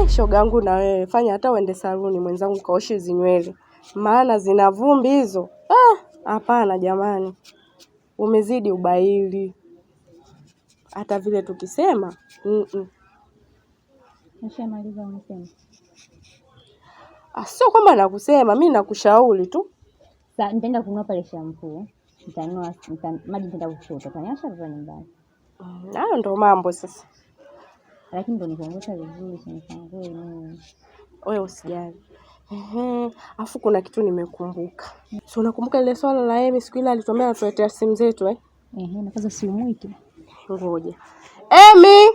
Shogangu na wewe fanya hata uende saluni mwenzangu, kaoshe hizi nywele, maana zina vumbi hizo. Ah, hapana jamani, umezidi ubaili. Hata vile tukisema Nishamaliza unasema. Ah, sio kwamba nakusema, mi nakushauri tu. Sasa nitaenda kununua pale shampoo. Nitanunua maji nitaenda kuchota. Utaniacha hapa nyumbani. Hayo ndo mambo sasa. Lakini ndo nikuangusha vizuri, si nipangue mimi. Wewe usijali. Ehe, afu kuna kitu nimekumbuka. Si unakumbuka ile swala la Emi siku ile alituambia anatuletea simu zetu eh? Ehe, na kwanza si umwite. Ngoja. Emi!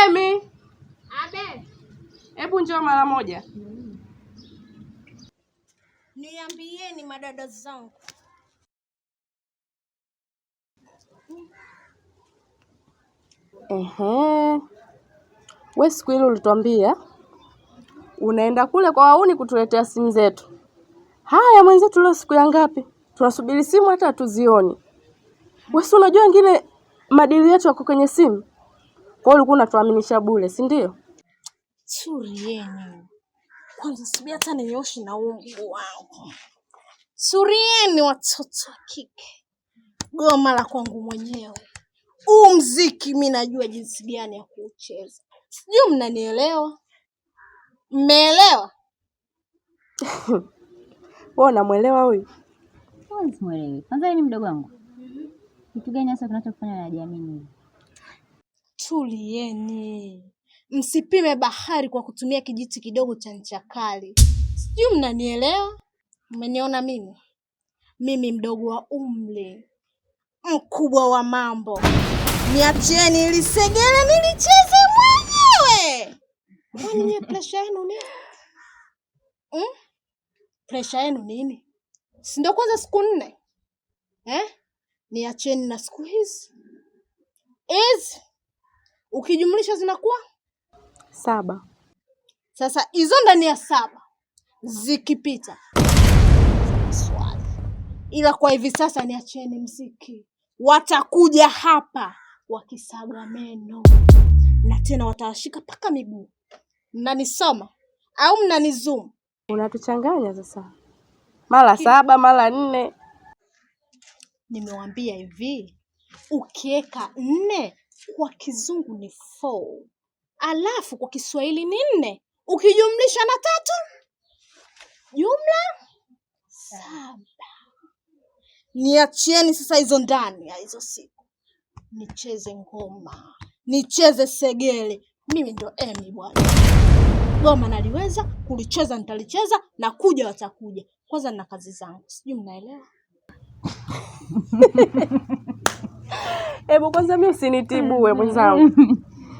Emi! Abe, Hebu njoo mara moja. niambieni madada zangu. Ehe. We siku ile ulituambia unaenda kule kwa wauni kutuletea simu zetu. Haya mwenzetu, leo siku ya ngapi? Tunasubiri simu hata hatuzioni. Wewe si unajua wengine madili yetu yako kwenye simu. Kwa hiyo ulikuwa unatuaminisha bure, si ndio? Surieni kwanza, subiri hata ninyooshe na huu mguu wangu. Surieni watoto wa kike, goma la kwangu mwenyewe. Huu mziki mi najua jinsi gani ya kuucheza, sijui mnanielewa? Mmeelewa? Wewe unamwelewa huyu? Wewe simuelewi. Kwanza yeye ni mdogo wangu. Kitu gani hasa kinachokufanya najiamini hivi? Tulieni, msipime bahari kwa kutumia kijiti kidogo cha ncha kali. Sijui mnanielewa? Mmeniona mimi? Mimi mdogo wa umri, mkubwa wa mambo. Niachieni ilisegele nilicheze mwenyewe. Kwani nyie presha yenu nini? Mm? Presha yenu nini? Si ndio kwanza siku 4? Eh? Niacheni na siku hizi hizi ukijumlisha zinakuwa 7. Sasa hizo ndani ya 7 zikipita swali, ila kwa hivi sasa niacheni mziki. Watakuja hapa wakisaga meno na tena watawashika mpaka miguu. Mnanisoma au mnanizoom? Unatuchanganya sasa, mara 7 mara 4. Nimewambia hivi, ukiweka 4 kwa kizungu ni 4, alafu kwa Kiswahili ni 4, ukijumlisha na 3 jumla 7. Niachieni sasa hizo ndani ya hizo siku, nicheze ngoma, nicheze segele. Mimi ndo Emi bwana, goma naliweza kulicheza, nitalicheza na kuja watakuja. Kwanza nina kazi zangu, sijui mnaelewa. Hebu kwanza mimi usinitibue mwenzangu.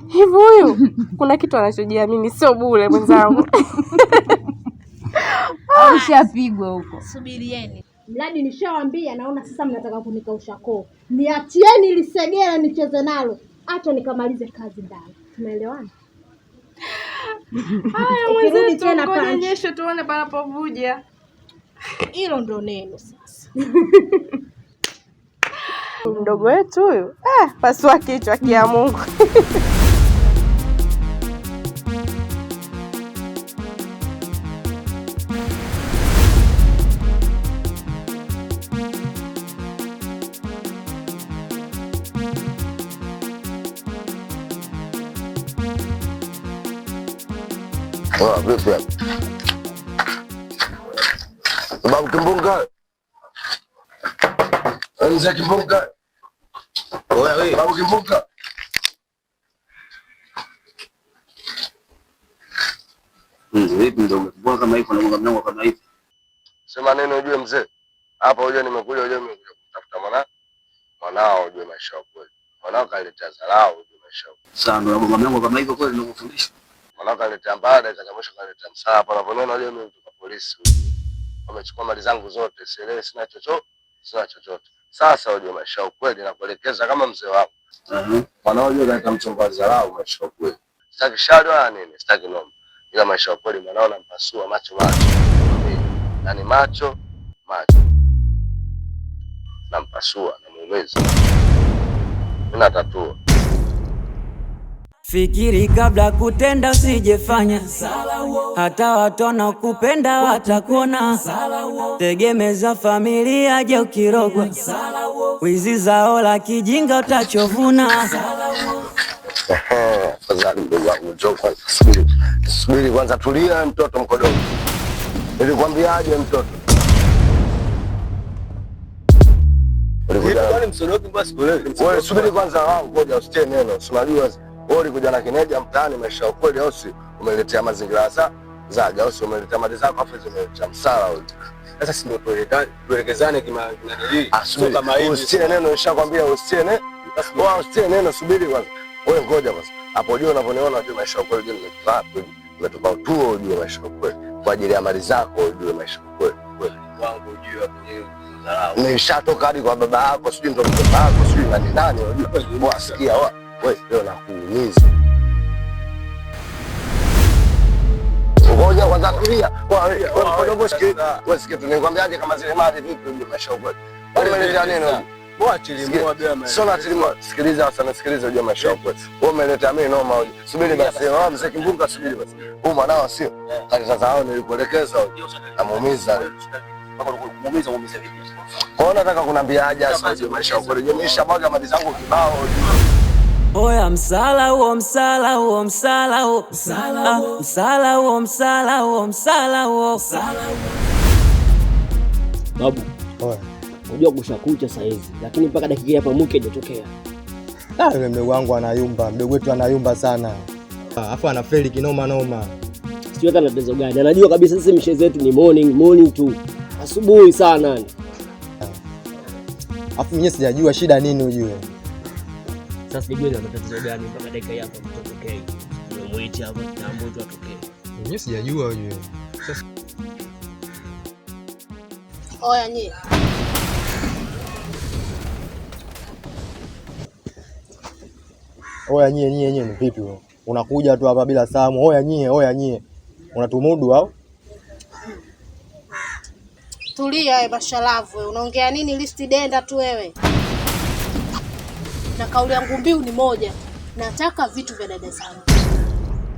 Hivi huyu kuna kitu anachojiamini sio bure mwenzangu. Ushapigwa huko. Subirieni. Mradi nishawaambia, naona sasa mnataka kunikausha koo. Niachieni lisegele nicheze nalo. Acha nikamalize kazi ndani. Tumeelewana? Haya Ukirudi mwenzetu, tena ngoja punch. nyeshe tuone panapovuja. Hilo ndo neno sasa. Mdogo wetu huyu, pasua kichwa kia Mungu. Poa, vipi hapa? Babu Kimbunga. Mzee Kimbunga. Oya wewe. Babu Kimbunga. Vipi mdogo? Mbona kama hivi unagonga mlango kama hivi? Sema nini ujue mzee? Hapa ujue nimekuja, ujue nimekuja kutafuta mwanao ujue maisha yako kweli. Mwanao kaletea dharau ujue maisha yako. Sasa ndio unagonga mlango kama hivyo kweli nakufundisha. Mwanao kaletea mbaya, dakika za mwisho kaletea msaa. Hapo unavyoniona ujue mimi kutoka polisi ujue. Wamechukua mali zangu zote, sielewi, sina chochote, sina chochote. Sasa ujue maisha yako kweli nakuelekeza kama mzee wako. Mwanao ujue kaleta mchongo wa dharau maisha yako kweli. Sitaki shari wala nini, sitaki noma. Ila maisha ya kweli mwanao nampasua macho macho. Yaani macho macho. Nampasua, namuumiza. Mimi natatua. Fikiri kabla kutenda, usijefanya hata watu wanaokupenda watakuona. Tegemeza familia, je ukirogwa wizi zao la kijinga utachovuna. Afadhali mdogo wangu, njoo kwanza, subiri. Subiri kwanza, tulia mtoto mkodogo. Nilikwambiaje mtoto? Wewe subiri kwanza, wao ngoja usitie neno. Si unajua wewe ulikuja na kineja mtaani, maisha ya ukweli au si? Umeletea mazingira za zaga au si? Umeletea mali zako afu zimeletea msala wewe. Sasa si ndio tuelekezane kinadili. Sio kama hivi. Usitie neno, nishakwambia usitie neno. Wewe usitie neno, subiri kwanza. Wewe ngoja kwanza. Hapo unajua unavyoniona, unajua maisha ya ukweli, nimetoka wapi? Nimetoka utuo, ujue maisha ya ukweli. Kwa ajili ya mali zako ujue maisha ya ukweli. Wangu ujue hapo. Nishatoka hadi kwa baba yako, sijui ndo mtoto wako, sijui nani nani, unajua. Wasikia wa. Wewe leo nakuumiza. Ngoja kwanza tulia. Wewe mdogo sikia. Wewe sikia tunakwambiaje kama zile mali vipi ujue maisha ya ukweli. Wewe umeletea nini? Sio na tilimua. Sikiliza sana, sikiliza ujue maisha ya ukweli. Wewe umeleta mimi noma ujue. Subiri basi. Wewe mzee Kimbunga subiri basi. Huyu mwanao sio. Kati sasa hao nilikuelekeza ujue. Namuumiza leo. Kumuumiza muumiza vipi? Kwa hiyo nataka kunambia aje sasa ujue maisha ya ukweli. Nimeshamwaga mali zangu kibao ujue. Oya msala huo msala huo msala huo msala huo msala huo msala huo. Babu, unajua kushakucha saa hizi, lakini mpaka dakika hapa mke hajatokea. Yule mdogo wangu anayumba, mdogo wetu anayumba sana. Alafu anafeli kinoma noma. Sijui hata ana tatizo gani. Anajua kabisa sisi mishe zetu ni morning morning tu. Asubuhi sana. Alafu mwenyewe sijajua shida nini ujue. Sasa sijui ana tatizo gani mpaka dakika hapa mtokee. Nimemuita hapa kitambo tu atokee. Mwenyewe sijajua ujue. Sasa Oya nyie. Oya nyie nyie nyie ni vipi wewe? Unakuja tu hapa bila salamu. Oya nyie, oya nyie. Unatumudu au? Tulia wewe bashalavu wewe. Unaongea nini listi denda tu wewe? Na kauli yangu mbiu ni moja. Nataka vitu vya dada zangu.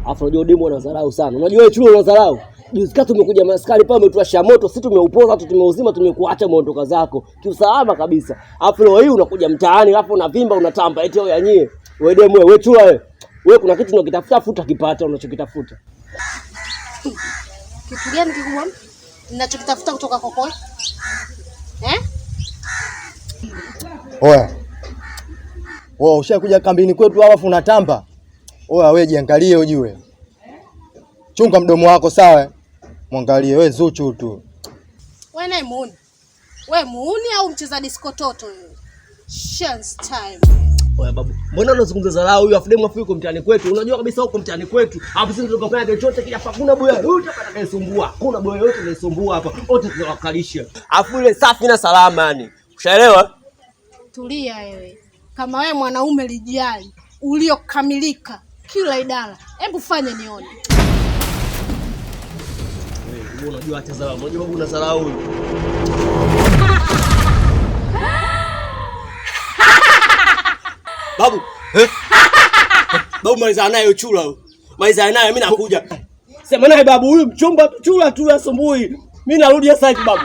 Alafu unajua demu anadharau sana. Unajua wewe chuo unadharau. Juzi kati umekuja maskari pale umetuasha moto, sisi tumeupoza tu tumeuzima, tumekuacha umeondoka zako. Kiusalama kabisa. Alafu leo hii unakuja mtaani, alafu unavimba unatamba eti oya nyie. Wewe demu wewe, wewe chula wewe. Wewe kuna kitu unakitafuta afu utakipata unachokitafuta. Kitu gani kikubwa ninachokitafuta kutoka kwako? Eh? Oya. Wewe ushakuja kambini kwetu hapa afu unatamba. Oya wewe jiangalie ujue. Chunga mdomo wako sawa? Mwangalie wewe Zuchu tu. Wewe naye muuni. Wewe muuni au mcheza disco toto wewe? Chance time. Oya babu, mbona unazungumza dharau huyu afu demu afu yuko mtaani kwetu? Unajua kabisa huko mtaani kwetu. Hapo sisi tunakofanya chochote kile hapa hakuna boya yote hapa atakayesumbua. Hakuna boya yote atakayesumbua hapa. Wote tunawakalisha. Afu ile safi na salama yani. Ushaelewa? Tulia wewe. Kama wewe mwanaume lijali uliokamilika kila idara, hebu fanya nione. Wewe unajua acha dharau. Unajua babu una dharau huyu. Babu, eh? Babu maliza naye chula huyu. Maliza naye mimi nakuja. Sema naye babu huyu mchumba tu chula tu asumbui. Mimi narudi sasa hivi babu.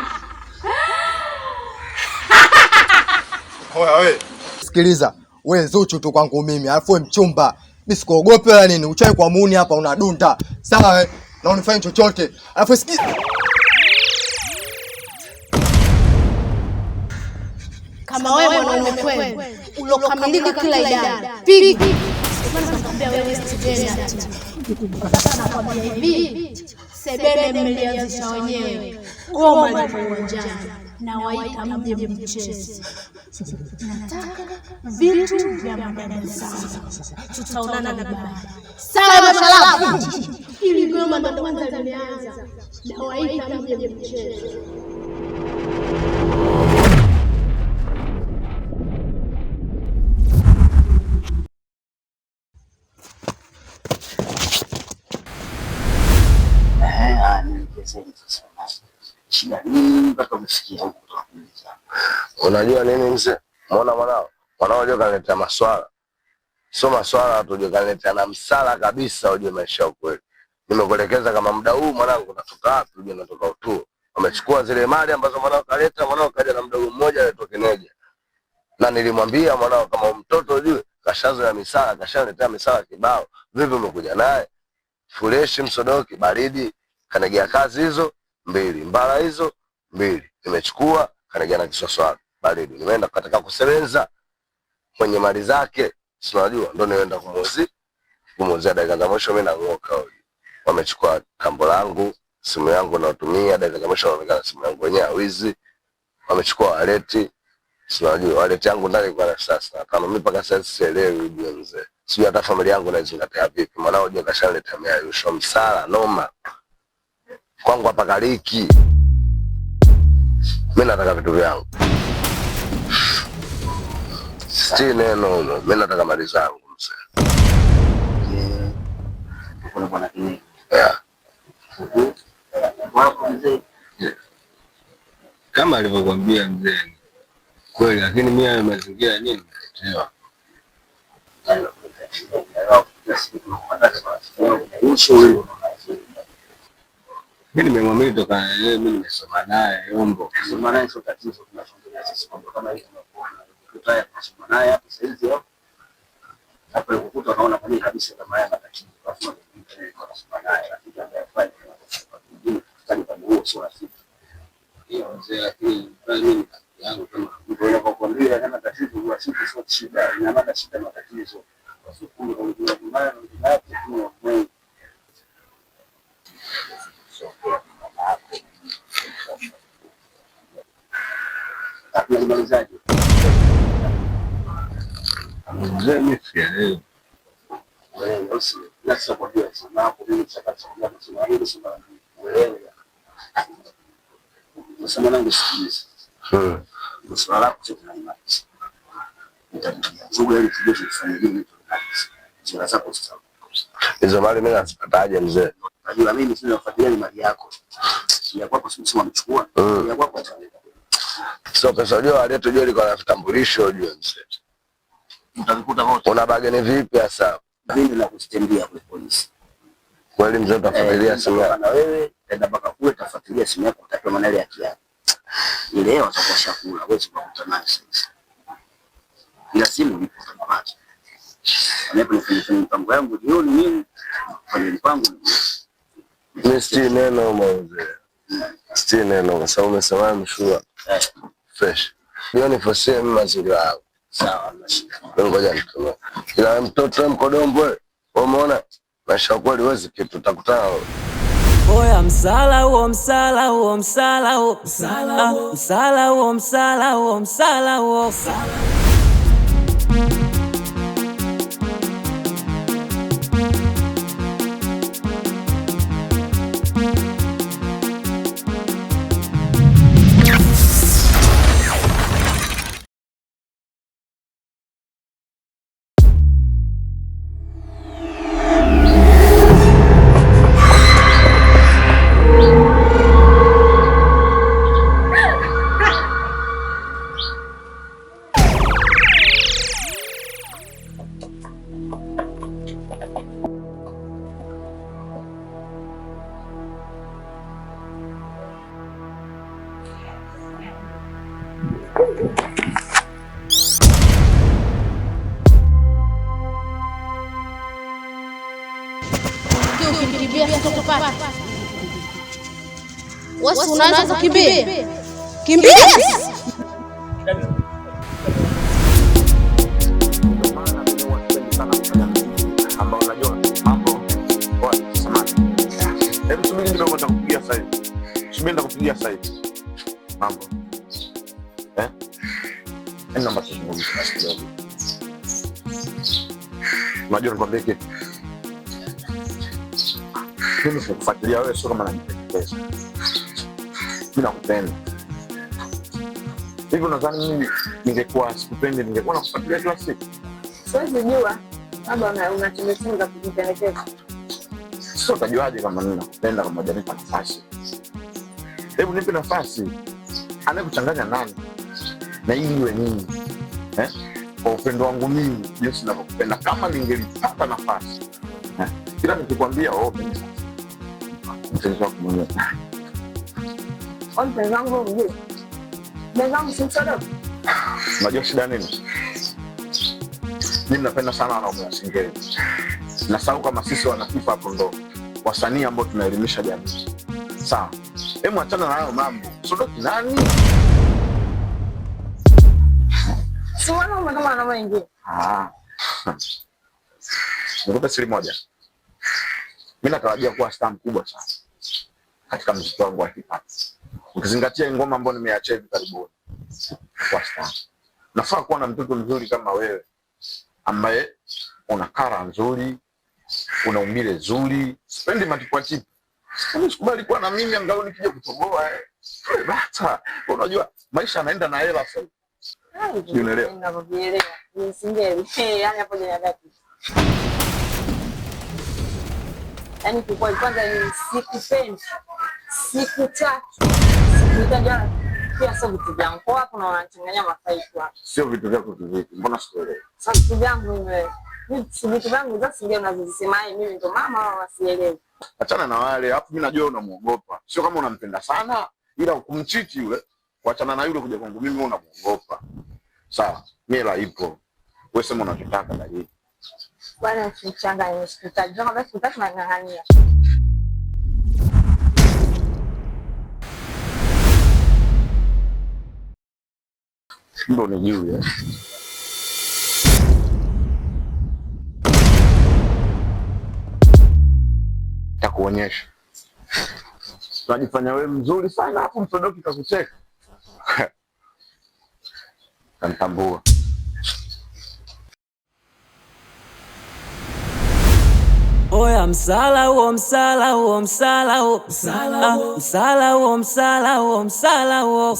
Oya wewe. Sikiliza, wewe Zuchu tu kwangu mimi, alafu wewe mchumba. Mimi sikuogope wala nini. Uchai kwa muuni hapa unadunda. Sawa eh? Na unifanye chochote. Alafu sikiza. Kama wewe mwanaume kweli ulokamilika kila idara, piga. Nakwambia wewe Steven. Sasa nakwambia hivi, sebene mmelianzisha wenyewe. Goma lipo uwanjani na waita mje mcheze. Nataka vitu vya madada zangu. Tutaonana baadaye. Sawa mashalafu. Ili goma ndo kwanza limeanza. Na waita mje mcheze. Shida nini mpaka umefikia huko kutoka kuuliza? Unajua nini mzee? Muona mwanao? Mwanao leo kanileta maswala. Sio maswala tu, ujue kaniletea na msala kabisa, ujue maisha ya ukweli. Nimekuelekeza kama muda huu mwanangu natoka wapi, ujue natoka utuo. Wamechukua zile mali ambazo mwanao kaleta, mwanao kaja na mdogo mmoja anaitwa Kineja. Na nilimwambia mwanao kama mtoto ujue kashazoea misala, kashaletea misala kibao. Vipi umekuja naye? Fureshi msodoki baridi, kanegea kazi hizo mbili, mbala hizo mbili. Nimechukua kanegea na kiswaswali baridi. Nimeenda katika kusebenza mwenye mali zake, si unajua, ndo nimeenda kumuuzia dakika za mwisho mimi nang'oka huyu. Wamechukua tambo langu, simu yangu natumia, dakika za mwisho naonekana simu yangu wenyewe hawizi. Wamechukua waleti, si unajua waleti yangu ndani kwa sasa. Kama mimi mpaka sasa sielewi ujue mzee. Sijui hata familia yangu naizingatia vipi. Mwanao ujue kashaleta miayusho msala noma. Kwangu hapa kaliki. Mimi nataka vitu vyangu. Si neno humo. Mimi nataka mali zangu mzee. Kuna bwana Kineja. Yeah. Wako mzee. Kama alivyokuambia mzee kweli, lakini mimi hayo mazingira yenyewe nimeletewa. Mimi nimemwamini toka yeye, mimi nimesoma naye Yombo. Kusoma naye sio tatizo, tunachoongelea sisi kwamba kama hivi tunakuona tutaya kusoma naye hapo sasa hivi hapo hapo ukuta unaona kwa nini kabisa kama haya matatizo, alafu unasoma naye rafiki ambaye afanye kwa kwa huo sio rafiki. Hiyo mzee, lakini mimi yangu kama Ndio ninapokuambia kama tatizo huwa sisi sio shida, ina maana shida matatizo. Kwa sababu kwa mtu mbaya na mtu wake ni mwengi. Tunamalizaje? mzee, mimi sielewi. Wewe usi nasa kwa hiyo sema hapo mimi chakati kwa kusema hili sema wewe. Sasa mwanangu sikiliza. Swala lako sio tunalimaliza. Nitakuja ili tujue tufanye nini tunamaliza. Swala zako sasa. Hizo mali mimi nazipataje mzee? Najua mimi sina kufuatilia ni mali yako. Ya kwako si msema mchukua. Ya kwako ataleta. Sio pesa unajua walete ujue liko na vitambulisho ujue mzee. Utavikuta wote. Una bageni vipi sasa? Mimi nakustendia kule polisi. Kweli mzee utafuatilia simu yako. Na wewe enda mpaka kule utafuatilia simu yako utapewa maana ile haki yako. Ile leo utakuwa shakula, huwezi kukuta nayo sasa. Ila simu ipo utapata. Anapo nifanya mpango yangu jioni mimi kwenye mpango Mimi si neno mzee. Si neno kwa sababu umesema mshua. Fresh. Jioni fosie mimi mazingira yangu. Sawa, nashika. Ngoja nitumie. Ila mtoto mkodombwe, umeona? Maisha kweli huwezi kitu utakutana. Oya msala huo msala huo msala huo msala huo msala huo msala huo. Ukikimbia sitokupata. Wewe unaanza kukimbia. Kimbia. Ambao unajua mambo. Hebu subiri kidogo, nitakupigia sasa hivi. Subiri nitakupigia sasa hivi. Mambo. Hebu naomba tuzungumze basi kidogo. Unajua nikwambie kitu. Mimi sikufuatilia wewe, sio kama najipendekeza. Mimi nakupenda. Hivi unadhani mimi ningekuwa sikupendi ningekuwa nakufuatilia kila siku? Siwezi jua, labda una chemchemi za kujipendekeza. Sasa utajuaje kama mimi nakupenda kama hujanipa nafasi? Hebu nipe nafasi. Anayekuchanganya nani? Na hii iwe nini? Kwa upendo wangu mimi, jinsi ninavyokupenda, kama ningelipata nafasi ila nikikwambia, oh, mimi sasa mpenzi wako mwenyewe. Kwa mpenzi wangu mjui. Mpenzi wangu si msodoki. Unajua shida nini? Mimi napenda sana wanaume wa singeli. Nasahau kama sisi wanafifa hapo ndo wasanii ambao tunaelimisha jamii. Sawa. Hebu achana na hayo mambo. Sodoki nani? Si mwanaume kama wanaume wengine. Ah. Nikupe siri moja. Mimi natarajia kuwa star mkubwa sana katika muziki wangu wa hip hop. Ukizingatia ngoma ambayo nimeachia hivi karibuni. Kuwa star. Nafaa kuwa na mtoto mzuri kama wewe ambaye una kara nzuri, una umbile zuri. Sipendi matipwatipu. Sipendi, sikubali kuwa na mimi angalau nikija kutoboa eh. Wewe bata. Unajua maisha yanaenda na hela sasa hivi. Unaelewa? Ninavyovielewa. Ni singeli. Yaani hapo jina Yaani kiukweli kwanza ni sikupendi. Sikutaki. Sikuhitaji wala pia sio vitu vyangu. Kwa hapo na wanachanganya mafaifu hapo. Sio vitu vyako kivipi? Mbona sikuelewi? Sio vitu vyangu mimi. Mimi si vitu vyangu za singeli unazozisema mimi ndo mama wao wasielewi. Achana na wale, alafu mimi najua unamuogopa. Sio kama unampenda sana, ila kumchiti yule, kuachana na yule kuja kwangu mimi unamuogopa. Sawa, mimi hela ipo. Wewe sema unachotaka dalili. Bwana usichanganye, sikutaki. Kama sikutaki nang'ang'ania. Ndo nijue. Takuonyesha. Unajifanya wewe mzuri sana hapo msodoki kakucheka. Kanitambua. Oya msala huo msala huo msala huo msala huo msala huo msala huo.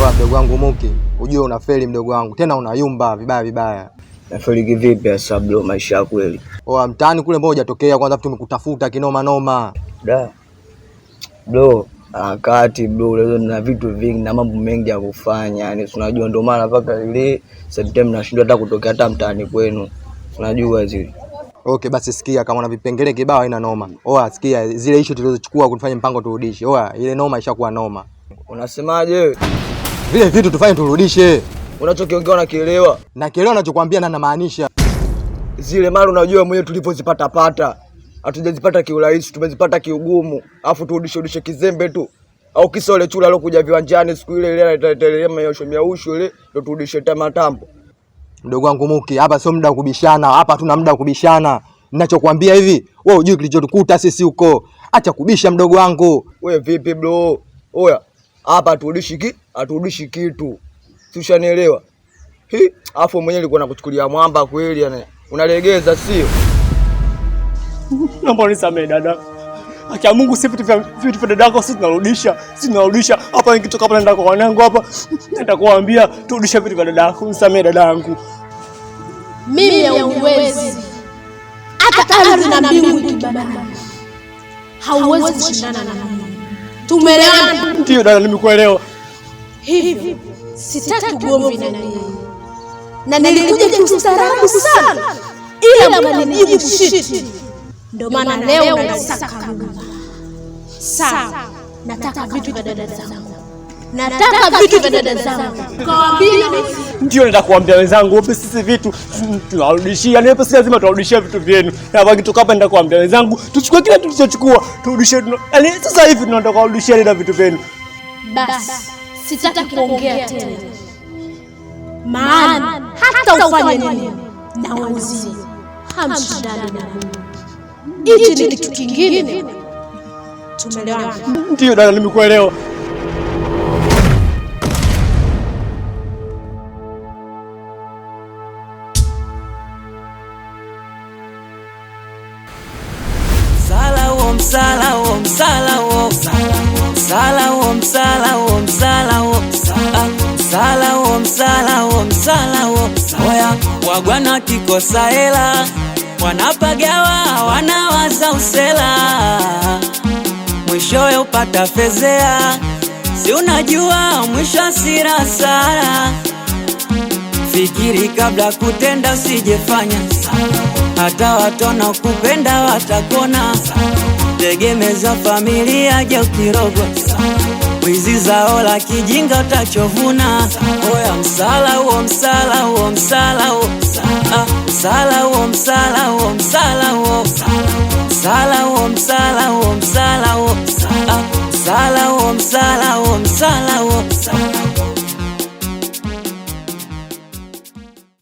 Oya mdogo wangu Muki, ujue unafeli mdogo wangu, tena unayumba vibaya vibaya. Nafeli kivipi hasa bro, maisha ya kweli? Oya mtaani kule mbona hujatokea kwanza, tumekutafuta kinoma noma. Da. Bro, harakati bro, leo na vitu vingi na mambo mengi ya kufanya. Yaani unajua ndio maana mpaka ile September nashindwa hata kutokea hata mtaani kwenu. Unajua zile. Okay basi sikia, kama una vipengele kibao haina noma. Oya sikia, zile issue tulizochukua kufanya mpango turudishe. Oya ile noma ishakuwa noma. Unasemaje? Vile vitu tufanye turudishe. Unachokiongea unakielewa? Nakielewa ninachokuambia na namaanisha. Zile mali unajua mwenyewe tulivyozipata pata. Hatujazipata kiurahisi, tumezipata kiugumu. Alafu turudishe kizembe tu. Au kisa ile chula alokuja viwanjani siku ile ile ile miosho miausho ile ndio turudishe tamatambo. Mdogo wangu Muki, hapa sio muda wa kubishana, hapa hatuna muda wa kubishana. Ninachokuambia hivi, wewe hujui kilichotukuta sisi huko. Acha kubisha mdogo wangu. Wewe vipi bro? Oya, hapa haturudishi kitu. Tushanielewa? Hi, afu mwenyewe alikuwa anakuchukulia mwamba kweli yani. Unalegeza sio? Naomba unisamehe dada. Haki ya Mungu, si vitu vya dadako sisi tunarudisha. Sisi tunarudisha. Hapa nikitoka hapa naenda kwa wanangu hapa. Naenda kuwaambia turudishe vitu vya dadako. Nisamehe dadangu. Mimi hauwezi. Hata ardhi na mbingu ikibana. Hauwezi kushindana na mimi. Tumeelewana? Ndio dada, nimekuelewa. Hivi sitaki ugomvi na ninyi. Na nilikuja kiustaarabu sana. Ila mkanijibu shiti. Ndio maana leo nataka rumba. Sawa, nataka vitu vya dada zangu. Nataka vitu vya dada zangu. Kawaambie. Ndio nataka kuambia wenzangu, wape sisi vitu tuwarudishie. Yaani hapo si lazima tuwarudishie vitu vyenu. Na wakitoka hapa nenda kuambia wenzangu, tuchukue kila tulichochukua, turudishie. Yaani sasa hivi tunataka kuwarudishia na vitu vyenu. Basi, sitaki kuongea tena. Maana hata ufanye nini na wenzio hamshindani na mimi. Hichi ni kitu kingine. Tumeelewana? Ndio dada, nimekuelewa. Msala huo msala huo msala huo msala huo msala huo msala huo msala huo msala huo msala huo. Oya wagwana kikosa hela wanapagawa wanawaza usela, mwishowe upata fezea, si unajua mwisho hasira sara. Fikiri kabla kutenda, usijefanya hata watu kupenda watakona. Tegemeza familia, je ukirogwa wizi zao la kijinga utachovuna. Oya msala huo, msala huo, msala huo, ah, msala huo, msala huo, msala huo, msala huo, msala huo, msala huo, ah, msala huo, msala huo, msala huo.